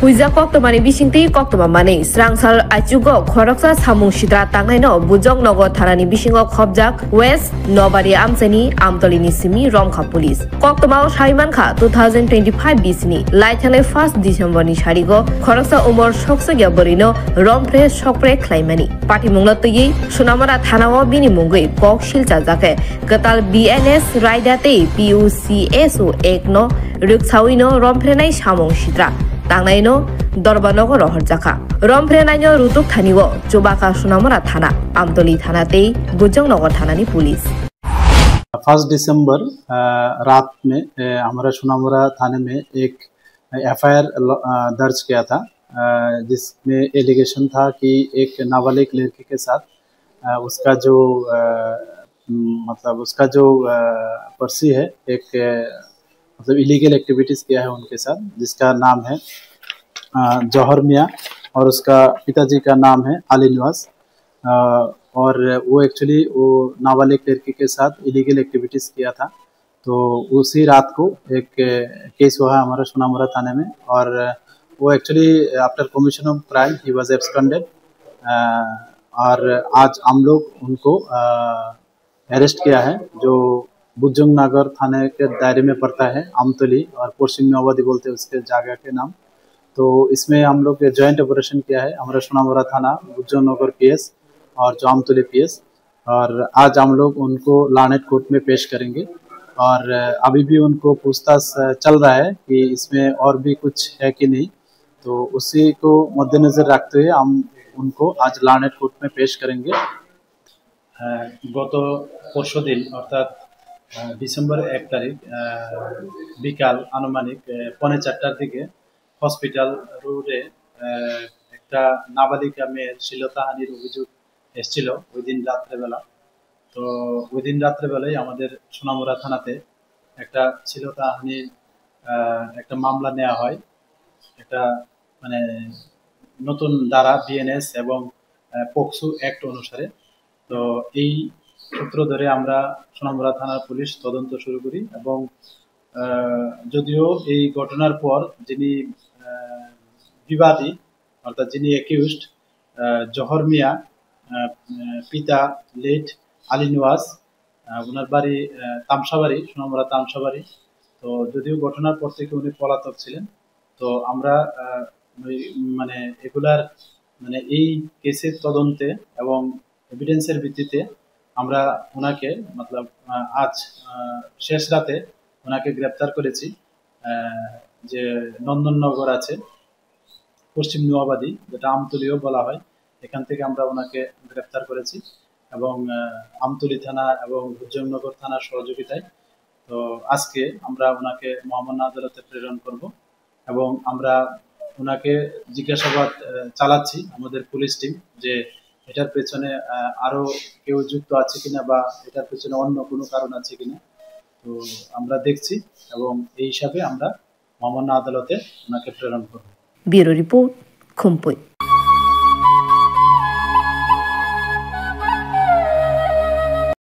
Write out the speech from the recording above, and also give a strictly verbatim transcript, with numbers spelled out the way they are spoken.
Huijak koktwmani bisingtwi koktwma manwi, srangsal aichugo khoroksa samung sitra tangnaino Bujongnogo thanani bisingo khopjak West Nobari amchaini Amtolini simi Romkha Police. Koktwmao sai mankha two thousand twenty-five bisini laithangnai first December ni sarigo khoroksa umor soksokya bwrwino rompre sokpre khlaimani. Patimungno twiwi Sonamura thanao bini mungwi kok silchajak khe kwtal B N S raida tei P U C S O Act no rwksawino romprenai samung sitra tangnaino Dorbanogo rohorjakha. Romprenai no rutuk thani o Chubaka Sonamura thana, Amtoli thana tei Bujongnogo thanani police. First दिसंबर रात में हमारा सोनामुरा थाने में एक एफआईआर दर्ज किया था, जिसमें एलिगेशन था कि एक नाबालिग लड़की के साथ उसका जो मतलब उसका जो पर्सी है, एक मतलब इलीगल एक्टिविटीज किया है उनके साथ, जिसका नाम है जौहर मियाँ और उसका पिताजी का नाम है अली नवाज। और वो एक्चुअली वो नाबालिग लड़की के साथ इलीगल एक्टिविटीज किया था। तो उसी रात को एक केस हुआ है हमारे सोनामुरा थाने में, और वो actually after commission of crime he was absconded. और आज हम लोग उनको अरेस्ट किया है, जो बुजुंग नगर थाने के दायरे में पड़ता है, आमतली और पश्चिम नवाबादी बोलते हैं उसके जगह के नाम। तो इसमें हम लोग जॉइंट ऑपरेशन किया है, हमारा सोनामुरा थाना, बुजुंग नगर पीएस और जो आमतली पीएस। और आज हम लोग उनको लर्नेड कोर्ट में पेश करेंगे। और अभी भी उनको पूछताछ चल रहा है कि इसमें और भी कुछ है कि नहीं, तो उसी को मद्देनजर रखते हुए हम उनको आज लर्नेड कोर्ट में पेश करेंगे। গত পরশু দিন অর্থাৎ ডিসেম্বর এক তারিখ বিকাল আনুমানিক পৌনে চারটার দিকে হসপিটাল রোডে একটা নাবালিকা মেয়ের শ্লীলতাহানির অভিযোগ এসেছিল ওই দিন রাত্রেবেলা। তো ওই দিন রাত্রেবেলায় আমাদের সোনামুড়া থানাতে একটা শ্লীলতাহানির একটা মামলা নেওয়া হয়। একটা মানে নতুন ধারা বিএনএস এবং পোকসো অ্যাক্ট অনুসারে। তো এই সূত্র ধরে আমরা সোনামুড়া থানার পুলিশ তদন্ত শুরু করি এবং যদিও এই ঘটনার পর যিনি বিবাদী অর্থাৎ যিনি অ্যাকিউজড জহর মিয়া, পিতা লেট আলী নওয়াজ, ওনার বাড়ি তামসাবাড়ি, সোনামুড়া তামসাবাড়ি। তো যদিও ঘটনার পর থেকে উনি পলাতক ছিলেন, তো আমরা মানে এগুলার মানে এই কেসের তদন্তে এবং এভিডেন্সের ভিত্তিতে আমরা ওনাকে মতলব আজ শেষ রাতে ওনাকে গ্রেপ্তার করেছি। যে নন্দননগর আছে পশ্চিম নোয়াবাদী, যেটা আমতলিও বলা হয়, এখান থেকে আমরা ওনাকে গ্রেপ্তার করেছি এবং আমতলি থানা এবং ভুজংনগর থানার সহযোগিতায়। তো আজকে আমরা ওনাকে মহামান্য আদালতে প্রেরণ করব এবং আমরা ওনাকে জিজ্ঞাসাবাদ চালাচ্ছি আমাদের পুলিশ টিম যে এটার পেছনে আরও কেউ যুক্ত আছে কিনা বা এটার পেছনে অন্য কোনো কারণ আছে কিনা। তো আমরা দেখছি এবং এই হিসাবে আমরা মহামান্য আদালতে ওনাকে প্রেরণ করব। ব্যুরো রিপোর্ট, খুম্পুই।